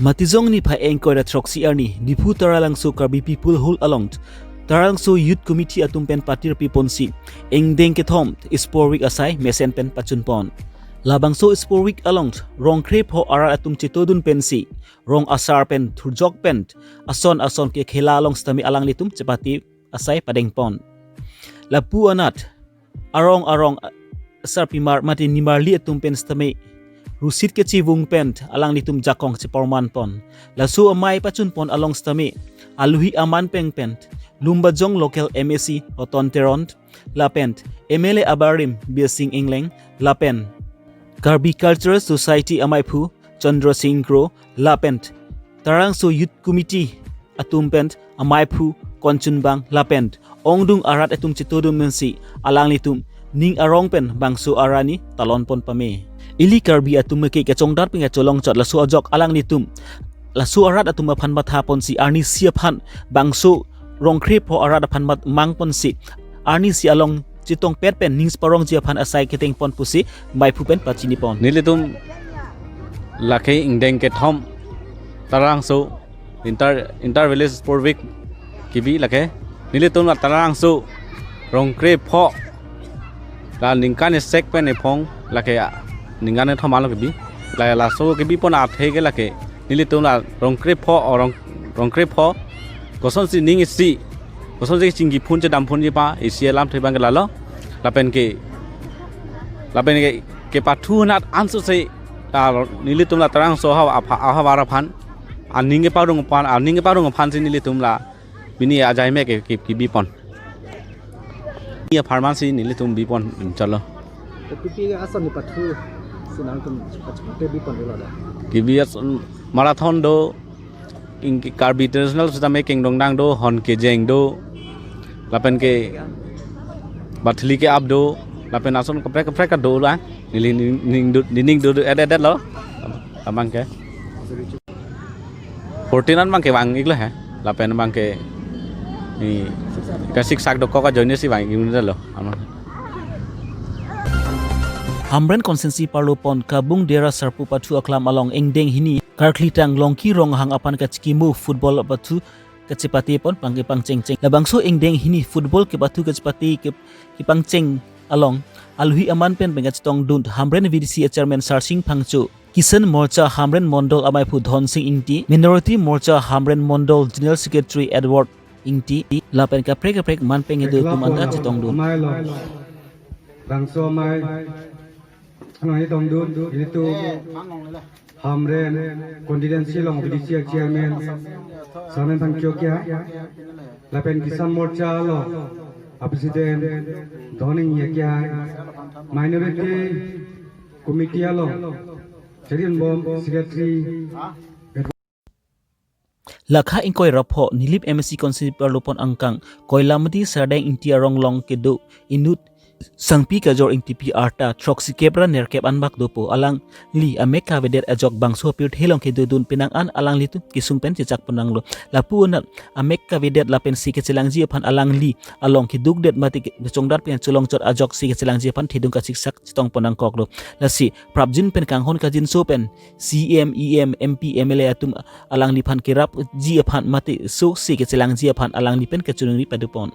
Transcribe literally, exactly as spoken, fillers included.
Matijong niphai ingkoi ra throksi arni Diphu Taralangso Karbi People Hall along Taralangso Youth Committee atum pen patir piponsi ingdeng kethom Sports Week asai mesen pen pachunpon. Labangso Sports Week along rong krepho arat atum chetongdun pensi rong asar pen thurjok pen ason ason kekhela along sitame alanglitum chepate asai padengpon. Lapu anat arong arong sarpimar mate nimarli atum pen sitame rusit kechivung pen alanglitum jakong chepormanpon. Laso amei pachunpon along sitame aluhi aman peng pen Lumbajong local M A C Roton Teron lapen M L A abarim Birsing Engleng lapen Karbi Cultural Society amaiphu Chandra Singh Kro lapen Taralangso Youth Committee atum pen amaiphu Konchunbang lapen ongdung arat atum chetongdun pensi alanglitum ning arong pen bangso arni talonpon pame. Ili Karbi atum ke kachongdat pen kacholongchot laso ajok alanglitum laso arat atum aphan mathaponsi arnisi aphan bangso rong krepho arat aphan mat mangponsi arnisi along chetongpet pen ning parongji aphan asai ketengpon pusi maiphu pen pachinipon. Nelitum lake ingdeng kethom Taralangso inter inter village Sports Week kebi lake. Nelitum la Taralangso rong krepho la ningkan isek pen iphong lake ningkan kethom alo kebi. La laso kebipon athe ke lake nelitum la rong krepho, rong rong krepho kosonsi ning isi, kosonsi chingki phun chedam phunji pa isi alamthe abang ke lalo. Lapen ke lapen ke kepathu anat ansose la nelitum la Taralangso ahavar apha- ahavar aphan aning keparong aphan, aning keparong aphansi nelitum la pini ajai me ke ke kebipon. Iya pharmacy nelitum bipon chalo. Kopi-pi ason ni pathu si nangtum achepate bipon dolo da? Kebi ason marathon do, ing Karbi traditional sitame kengdongdang do, hon kejeng do, lapen ke bathili ke-ap do, lapen ason kaprek kaprek kedo la. Neli ning ning do, ning do do et et et lo. Abang ke. Fourteen an abang ke vang-iklo he. Lapen abang ke ni kasiksak dokok ajoine si vang-iklo. Ano. Hamren constituency parlopon Kabung Dera Sarpo Pathu Aklam along ingdeng hini karkli tang Longki Ronghang aphan kachikimo football pathu kachepatepon pangke pangchengcheng. Labangso ingdeng hini football kepathu kachepate ke kepangcheng along aluhi aman pen pen kachetongdun Hamren V D C chairman Sarsing Phangcho, Kisan Morcha Hamren Mondol amaiphu Dhonsing Ingti, Minority Morcha Hamren Mondol General Secretary Edward Ingti, lapen kaprek kaprek man pen kedo atum anta chetongdun. Amei lo. Bangso amei. Ano, ini tongdun, ini tu Hamren constituency along V D C chairman Sarsing Phangcho ke, lapen Kisan Morcha along a president Dhonsing Ingti ke, minority committee along Cherin Bom secretary. Lakha ingkoi ra pho Nilip M A C constituency parlopon angkang Koilamati Sardeng Ingti arong along kedo inut Sangpi Kajor Ingtipi arta throksi kep ra nerkep anbak dopo. Alangli amek kavedet ajok bangso pirthe along kedodun penang an alanglitum kesung pen chechakpon nanglo. Lapu anat amek kavedet lapen si kechelangji aphan alangli along kedukdet mate kechongdat pen cholongchot ajoksi kechelangji aphan thedung kasiksak chetongpon nangkoklo. Lasi prapjin pen kanghon kajinso pen C M, E M, M P, M L A atum alangliphan kerapji aphan mate soksi kechelangji aphan alangli pen kachiningri padopon.